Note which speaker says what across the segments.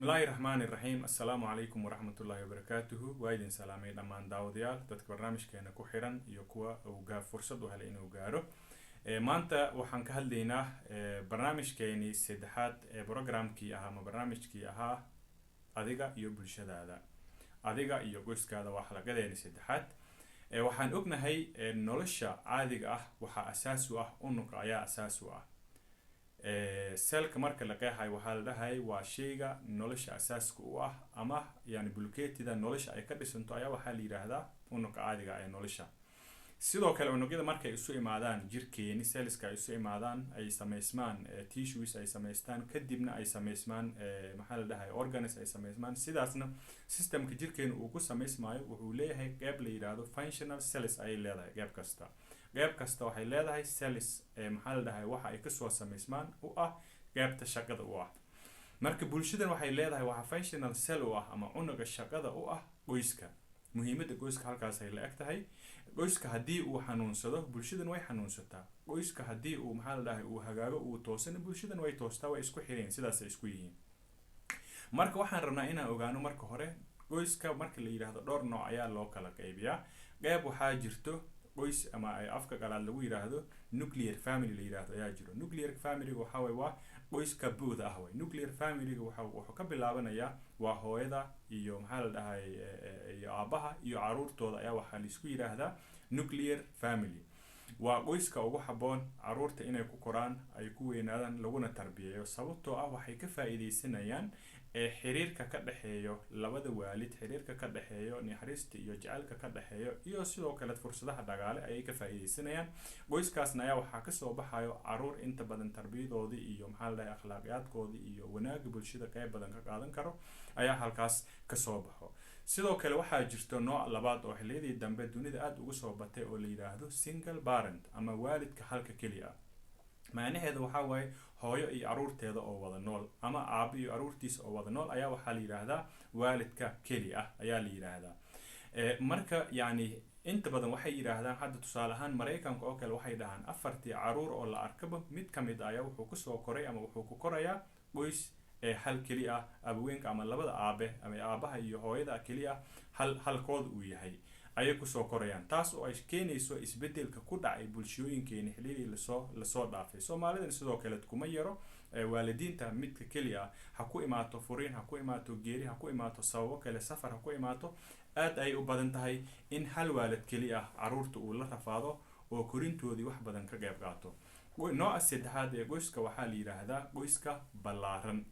Speaker 1: Bismillaahi raxmaani raxiim. Assalaamu calaykum waraxmatullaahi wabarakaatuhu. Waa idin salaamay dhammaan daawadayaal, dadka barnaamijkeena ku xiran iyo kuwa uu fursad u helay inuu gaaro. Maanta waxaan ka hadlaynaa barnaamijkeenii saddexaad ee programkii ahaa ama barnaamijkii ahaa Adiga iyo Bulshadaada, Adiga iyo Qoyskaada. Waa xalaqadeeni saddexaad. Waxaan ognahay nolosha caadiga ah waxaa asaas u ah unuga ayaa asaas u ah. Cellka marka la qeexayo, waxaa la dhahay waa shayga nolosha asaaska u ah, ama yani bulkeetida nolosha ay ka dhisanto ayaa waxaa la yidhaahdaa unuga caadiga ee nolosha. Sidoo kale, unugyada markay isu imaadaan jirkeeni, cellska ay isu imaadaan, ay samaysmaan tissues ay samaystaan, kadibna ay samaysmaan maxaa la dhahay, organs ay samaysmaan, sidaasna systemka jirkeeni uu ku samaysmaayo, wuxuu leeyahay qeyb la yidhaahdo functional cells ayay leedahay. Qeyb kasta waxay leedahay cells maxaa la dhahay, waxa ay kasoo samaysmaan u ah qeybta shaqada u ah. Marka bulshadan waxay leedahay waxa functional cell u ah ama unuga shaqada u ah qoyska. Muhiimadda qoyska halkaas ay la eg tahay. Qoyska haddii uu xanuunsado, bulshadan way xanuunsataa. Qoyska haddii uu, maxaa la dhahay, uu hagaago, uu toosana, bulshadan way toostaa. Way isku xireen, sidaasay isku yihiin. Marka waxaan rabnaa inaan ogaano marka hore, qoyska marka la yidhaahdo dhowr nooc ayaa loo kala qaybiyaa. Qeyb waxaa jirto qoys ama ay afka qalaad lagu yidhaahdo nuclear family la yidhaahdo ayaa jiro. Nuclear familyga waxaa waye waa qoyska buuda ah way. Nuclear familyga waxa wuxuu ka bilaabanayaa waa hooyada iyo, maxaa la dhahay, iyo aabaha iyo caruurtooda ayaa waxaa laisku yidhaahdaa nuclear family. Waa qoyska ugu habboon caruurta inay ku koraan, ay ku weynaadaan, laguna tarbiyeeyo, sababtoo ah waxay ka faa'iideysanayaan ee xiriirka ka dhexeeyo labada waalid, xiriirka ka dhexeeyo, naxariista iyo jacaylka ka dhexeeyo, iyo sidoo kale fursadaha dhaqaale ayay ka faa'iideysanayaan. Qoyskaasna ayaa waxaa kasoo baxayo caruur inta badan tarbiyadoodii iyo, maxaa la dhahay, akhlaaqiyaadkoodii iyo wanaaga bulshada qeyb badan ka qaadan karo ayaa halkaas kasoo baxo. Sidoo kale waxaa jirto nooc labaad oo xilliyadii dambe dunida aada ugu soo batay oo la yidhaahdo single parent ama waalidka halka keliya ah. Macnaheedu waxaa waaye hooyo iyo caruurteeda oo wada nool ama aabo iyo caruurtiisa oo wada nool ayaa waxaa la yidhaahdaa waalidka keli ah ayaa la yidhaahdaa. Marka yacni inta badan waxay yidhaahdaan, hadda tusaale ahaan Maraykanka oo kale, waxay dhahaan afartii caruur oo la arkaba mid ka mid ah ayaa wuxuu kusoo koray ama wuxuu ku korayaa qoys ee hal keli ah, abaweenka ama labada aabe ama aabaha iyo hooyada keli ah, hal halkooda uu yahay ayay kusoo korayaan. Taas oo ay keenayso isbedelka ku dhacay bulshooyinkeeni xilliyadii lasoo dhaafay. Soomaalidana sidoo kale kuma yaro waalidiinta midka keli ah. Ha ku imaato furiin, ha ku imaato geeri, ha ku imaato sababo kale, safar ha ku imaato, aad ay u badan tahay in hal waalid keli ah caruurta uu la rafaado oo korintoodii wax badan ka qayb qaato. Nooca saddexaad ee qoyska waxaa la yidhaahdaa qoyska ballaaran.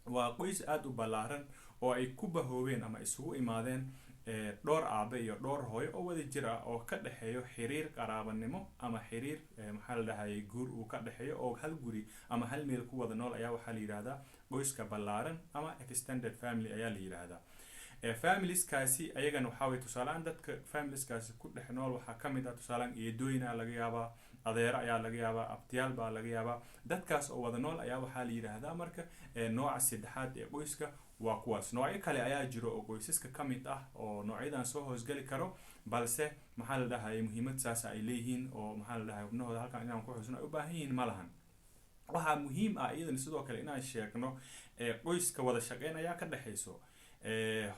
Speaker 1: Waa qoys aada u ballaaran oo ay ku bahoobeen ama isugu imaadeen dhowr aabe iyo dhowr hooyo oo wada jir ah, oo ka dhexeeyo xiriir qaraabanimo ama xiriir maxaa la dhahayay, guur uu ka dhexeeyo, oo hal guri ama hal meel ku wada nool ayaa waxaa la yidhaahdaa qoyska ballaaran ama extended family ayaa la yidhaahdaa. Familieskaasi ayagana waxaa waye, tusaalehaan, dadka familieskaasi ku dhex nool waxaa ka mid ah, tusaalehaan, eedooyin ayaa laga yaabaa, adeero ayaa laga yaabaa, abtiyaal baa laga yaabaa. Dadkaas oo wada nool ayaa waxaa la yidhaahdaa marka nooca saddexaad ee qoyska waa kuwaas. Noocyo kale ayaa jiro oo qoysaska ka mid ah oo noocyadan soo hoosgeli karo, balse, maxaa la dhahay, muhiimad saasa ay leeyihiin oo, maxaa la dhahay, xubnahooda halkan inaan ku xusno ay u baahan yihiin ma lahan. Waxaa muhiim ah iyadana sidoo kale inaan sheegno qoyska wada shaqeyn ayaa ka dhexeyso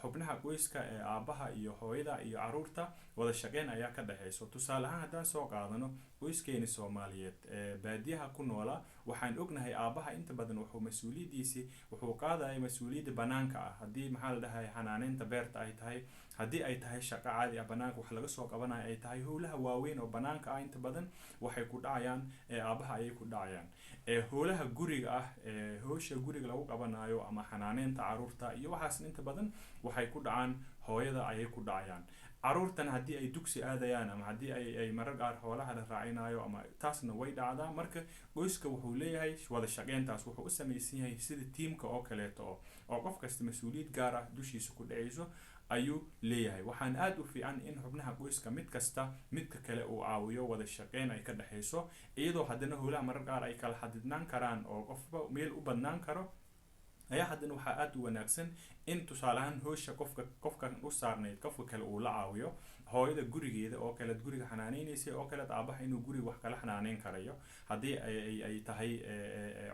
Speaker 1: xubnaha qoyska ee aabaha iyo hooyada iyo caruurta. Wada shaqeyn ayaa ka dhexeyso. Tusaale ahaan, haddaan soo qaadano qoyskeeni Soomaaliyeed ee baadiyaha ku noolaa, waxaan ognahay aabaha inta badan wuxuu mas-uuliyadiisi wuxuu qaadaya mas-uuliyadda banaanka ah. Haddii, maxaa la dhahay, xanaaneynta beerta ay tahay, haddii ay tahay shaqo caadi ah, banaanka wax laga soo qabanayo ay tahay, howlaha waaweyn oo banaanka ah inta badan waxay ku dhacayaan aabaha ayay ku dhacayaan. Howlaha guriga ah, howsha guriga lagu qabanayo ama xanaaneynta caruurta iyo waxaas, inta badan waxay ku dhacaan hooyada ayay ku dhacayaan. Caruurtan haddii ay dugsi aadayaan ama haddii ay marar qaar xoolaha la raacinayo ama taasna way dhacdaa. Marka qoyska wuxuu leeyahay wada shaqeyntaas, wuxuu u samaysan yahay sida tiimka oo kaleeto oo qof kasta mas-uuliyad gaar ah dushiisa ku dhacayso ayuu leeyahay. Waxaan aada u fiican in xubnaha qoyska mid kasta midka kale uu caawiyo, wada shaqeyn ay ka dhexeyso, iyadoo haddana howlaha marar qaar ay kala xadidnaan karaan oo qofba meel u badnaan karo. Ayaa haddana waxaa aada u wanaagsan in tusaale ahaan howsha qofka qofkan u saarnayd qofka kale uu la caawiyo. Hooyada gurigeeda oo kaleed guriga xanaaneynaysa oo kaleed, aabaha inuu guriga wax kala xanaaneyn karayo, haddii ay tahay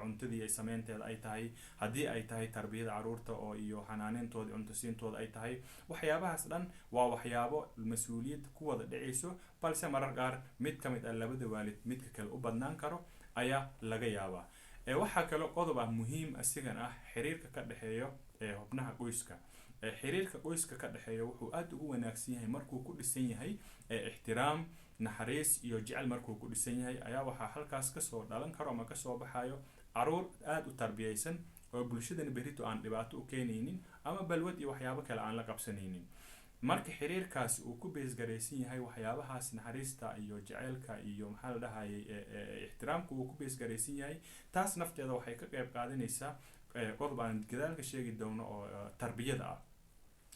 Speaker 1: cuntadii ay sameynteeda ay tahay, haddii ay tahay tarbiyada caruurta oo iyo xanaaneyntooda, cunto siintooda ay tahay. Waxyaabahaas dhan waa waxyaabo mas-uuliyad ku wada dhacayso, balse marar qaar mid ka mid ah labada waalid midka kale u badnaan karo ayaa laga yaabaa. Waxaa kaloo qodob ah muhiim asigan ah, xiriirka ka dhexeeyo xubnaha qoyska. Xiriirka qoyska ka dhexeeya wuxuu aada ugu wanaagsan yahay markuu ku dhisan yahay ixtiraam, naxariis iyo jecel. Markuu ku dhisan yahay ayaa waxaa halkaas kasoo dhalan karo ama kasoo baxayo caruur aada u tarbiyaysan oo bulshadana berrito aan dhibaato u keenaynin ama balwad iyo waxyaabo kale aan la qabsanaynin. Marka xiriirkaasi uu ku beesgaraysan yahay waxyaabahaas, naxariista iyo jaceylka iyo, maxaa la dhahayay, ixtiraamka uu ku beesgaraysan yahay, taas nafteeda waxay ka qayb qaadanaysaa qodob aan gadaalka sheegi doono oo tarbiyada ah.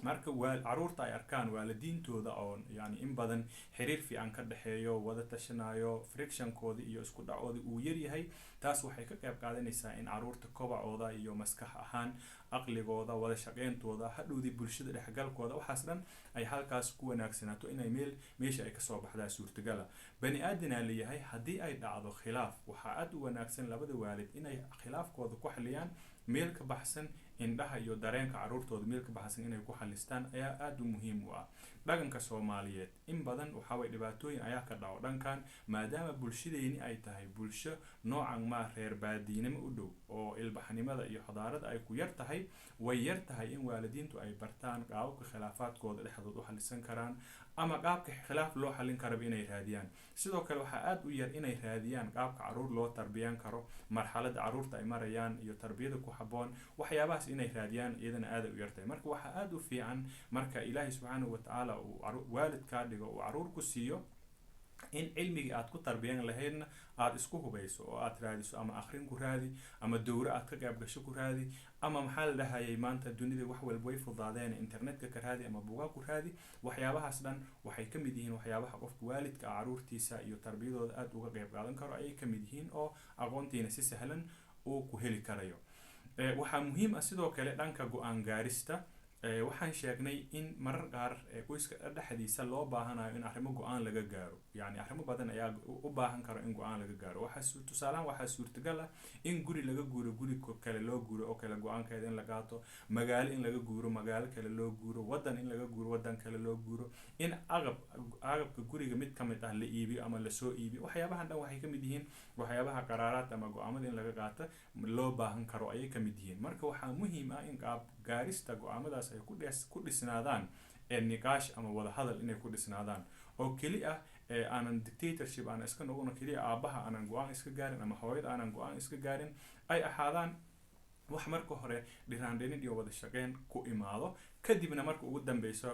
Speaker 1: Marka caruurta ay arkaan waalidiintooda oo yani in badan xiriir fiican ka dhexeeyo, wada tashanayo, frictionkooda iyo isku dhacooda uu yaryahay, taas waxay ka qayb qaadanaysaa in caruurta kobacooda iyo maskax ahaan, aqligooda, wada shaqeyntooda, hadhowdii bulshada dhexgalkooda, waxaas dhan ay halkaas ku wanaagsanaato, inay meel meesha ay kasoo baxdaa suurtagala. Bani aadanaa leeyahay, haddii ay dhacdo khilaaf, waxaa aada u wanaagsan labada waalid inay khilaafkooda ku xaliyaan meel ka baxsan indhaha iyo dareenka caruurtooda. Meel ka baxsan inay ku xalistaan ayaa aada u muhiim u ah. Dhaqanka Soomaaliyeed in badan waxaa way dhibaatooyin ayaa ka dhaco dhankan, maadaama bulshadeeni ay tahay bulsho noocan maa reer baadiinimo u dhow oo ilbaxnimada iyo xadaarada ay ku yar tahay. Way yar tahay in waalidiintu ay bartaan qaababka khilaafaadkooda dhexdood u xalisan karaan ama qaabka khilaaf loo xalin karaba inay raadiyaan. Sidoo kale waxaa aada u yar inay raadiyaan qaabka caruur loo tarbiyan karo, marxaladda caruurta ay marayaan iyo tarbiyada ku habboon. Waxyaabahaas inay raadiyaan iyadana aada u yartahay. Marka waxaa aada u fiican marka Ilaahay subxaanahu watacaala uu waalid kaa dhigo, uu caruur ku siiyo, in cilmigii aad ku tarbiyan lahaydna aada isku hubayso oo aad raadiso, ama akrin ku raadi, ama dowro aad ka qayb gasho ku raadi, ama, maxaa la dhahayay, maanta dunida wax walba way fudaadeen, internetka ka raadi ama buugaa ku raadi. Waxyaabahaas dhan waxay ka mid yihiin waxyaabaha qofka waalidka ah caruurtiisa iyo tarbiyadooda aada uga qayb qaadan karo ayay ka mid yihiin, oo aqoontiina si sahlan uu ku heli karayo. Waxaa muhiim ah sidoo kale dhanka go-aan gaarista. Waxaan sheegnay in marar qaar qoyska dhexdiisa loo baahanayo in arrimo go-aan laga gaaro. Yani arrimo badan ayaa u baahan karo in go-aan laga gaaro. Waxaa tusaalahan waxaa suurtagal ah in guri laga guuro, guri kale loo guuro oo kale go-aankeeda in la qaato, magaalo in laga guuro, magaalo kale loo guuro, wadan in laga guuro, wadan kale loo guuro, in agabka guriga mid kamid ah la iibiyo ama lasoo iibiyo. Waxyaabahan dhan waxay kamid yihiin waxyaabaha qaraaraad ama go-aamada in laga qaato loo baahan karo ayay kamid yihiin. Marka waxaa muhiim ah in qaab gaarista go-aamadaas ay ku dhisnaadaan niqaash ama wadahadal inay ku dhisnaadaan oo keli ah, aanan dictatorship aanan iska noqono, keliya aabaha aanan go-aan iska gaarin ama hooyada aanan go-aan iska gaarin, ay ahaadaan wax marka hore dhiraandhinin iyo wada shaqeyn ku imaado. Kadibna marka ugu dambeyso,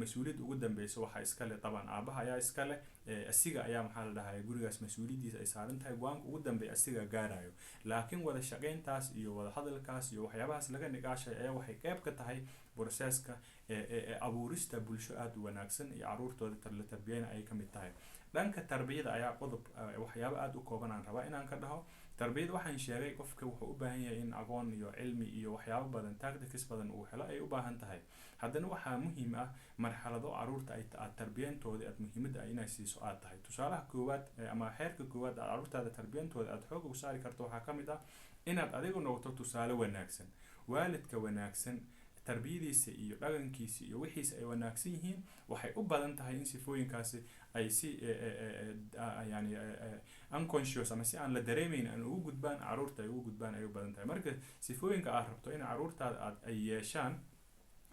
Speaker 1: mas-uuliyadda ugu dambeyso waxaa iskale taban aabaha ayaa iskale. Asiga ayaa, maxaa la dhahay, gurigaas mas-uuliyaddiisa ay saaran tahay, go-aanka ugu dambeeya asiga gaarayo. Laakiin wada shaqeyntaas iyo wada hadalkaas iyo waxyaabahaas laga niqaashay ayaa waxay qayb ka tahay processka abuurista bulsho aada u wanaagsan iyo caruurtooda la tarbiyeyna ayay kamid tahay. Dhanka tarbiyada ayaa qodob waxyaabo aada u kooban aan rabaa inaan ka dhaho. Tarbiyada waxaan sheegay qofka wuxuu u baahan yahay in aqoon iyo cilmi iyo waxyaabo badan, tactics badan uu helo ay u baahan tahay. Haddana waxaa muhiim ah marxalado caruurta ay aad tarbiyantooda aad muhiimadda inay siiso aad tahay. Tusaalaha koowaad ama xeerka koowaad aad caruurtaada tarbiyantooda aad xooga u saari karto waxaa ka mid ah inaad adigu noqoto tusaale wanaagsan. Waalidka wanaagsan, tarbiyadiisa iyo dhaqankiisa iyo wixiisa ay wanaagsan yihiin, waxay u badan tahay in sifooyinkaasi ay si yani unconscious ama si aan la dareemeyn aan ugu gudbaan caruurta, ay ugu gudbaan ay u badan tahay. Marka sifooyinka aad rabto in caruurtaada aad ay yeeshaan,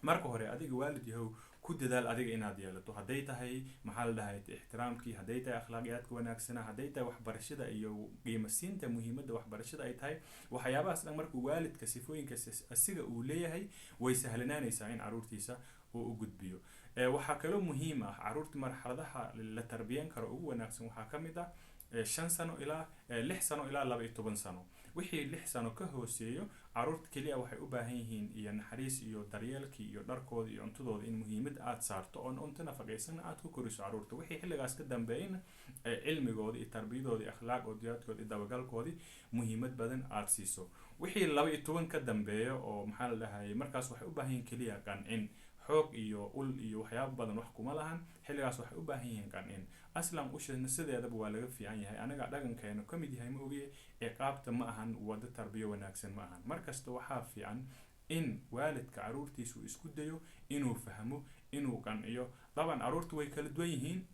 Speaker 1: marka hore adiga waalid yahow ku dadaal adiga inaad yeelato. Hadday tahay, maxaa la dhahay, ixtiraamkii, hadday tahay akhlaaqiyaadka wanaagsana, hadday tahay waxbarashada iyo qiimo siinta muhiimadda waxbarashada ay tahay, waxyaabahaas dhan markuu waalidka sifooyinkaas asiga uu leeyahay, way sahlanaanaysaa in caruurtiisa uu u gudbiyo. Waxaa kaloo muhiim ah caruurta marxaladaha la tarbiyan karo ugu wanaagsan waxaa ka mid ah 5 sano ilaa 6 sano ilaa 12 sano. Wixii 6 sano ka hooseeyo, caruurta keliya waxay u baahan yihiin iyo naxariis iyo daryeelkii iyo dharkooda iyo cuntadooda in muhiimad aad saarto, oon cunto nafaqaysan aad ku koriso caruurta. Wixii xilligaas ka dambeeyana, cilmigooda iyo tarbiyadooda iyo akhlaaqoodiyaadkooda iyo dabagalkoodii muhiimad badan aad siiso. Wixii 12 ka dambeeya oo, maxaa la dhahayay, markaas waxay u baahan yihiin keliya qancin. Xoog iyo ul iyo waxyaabo badan wax kuma lahan xilligaas, waxay u baahan yihiin qancin. Aslan ushana sideedaba waa laga fiican yahay, anaga dhaqankeenu ka mid yahay, ma ogiye, ciqaabta ma ahan wado tarbiyo wanaagsan ma ahan. Markasta waxaa fiican in waalidka caruurtiisu isku dayo inuu fahmo, inuu qanciyo. Daban caruurtu way kala duwan yihiin.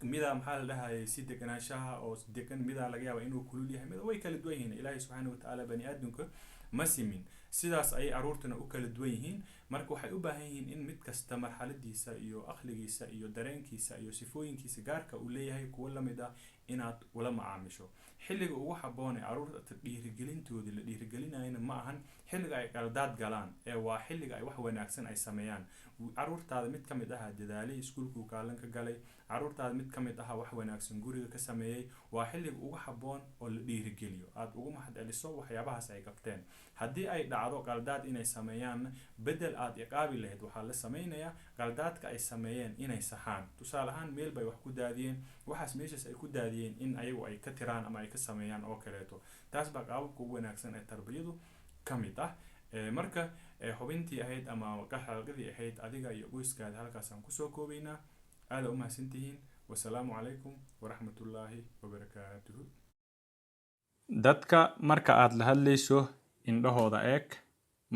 Speaker 1: Midaa, maxaa la dhahayay, si deganaanshaha oo degan, midaa laga yaaba inuu kulul yahay, mida way kala duwan yihiin. Ilaahay subxaana watacaala bani aadamka ma simin, sidaas ayay caruurtuna u kala duwan yihiin. Marka waxay u baahan yihiin in mid kasta marxaladiisa iyo aqligiisa iyo dareenkiisa iyo sifooyinkiisa gaarka uu leeyahay kuwo lamid ah inaad ula macaamisho. Xilliga ugu habboon ee caruurta dhiirigelintoodii la dhiirigelinayana ma ahan xilliga ay qaldaad galaan, ee waa xilliga ay wax wanaagsan ay sameeyaan. Caruurtaada mid ka mid aha dadaalay, iskuulkuu kaalin ka galay, caruurtaada mid ka mid aha wax wanaagsan guriga ka sameeyey, waa xilliga ugu habboon oo la dhiirigeliyo, aad ugu mahad celiso waxyaabahaas ay qabteen. Haddii ay dhacdo qaldaad inay sameeyaan, bedel aad iqaabi lahayd, waxaa la sameynayaa qaldaadka ay sameeyeen inay saxaan. Tusaale ahaan, meel bay wax ku daadiyeen, waxaas meeshaas ay ku daadiyeen in ayagu ay ka tiraan ama ay ka sameeyaan oo kaleeto. Taas baa qaababka ugu wanaagsan ee tarbiyadu ka mid ah. Marka xubintii ahayd ama xalqadii ahayd adiga iyo qoyskaada halkaasaan kusoo koobaynaa. Aada u mahadsantihiin. Wasalaamu calaykum waraxmatullaahi wabarakaatuhu. Dadka marka aad la hadlayso, indhahooda eeg.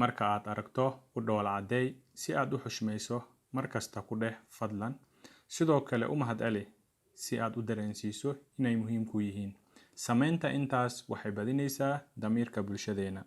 Speaker 1: Marka aad aragto, u dhoola caddeey si aad u xushmayso. Markasta ku dheh "fadlan". Sidoo kale u mahad celi si aad u dareensiiso inay muhiim ku yihiin. Samaynta intaas waxay badinaysaa damiirka bulshadeena.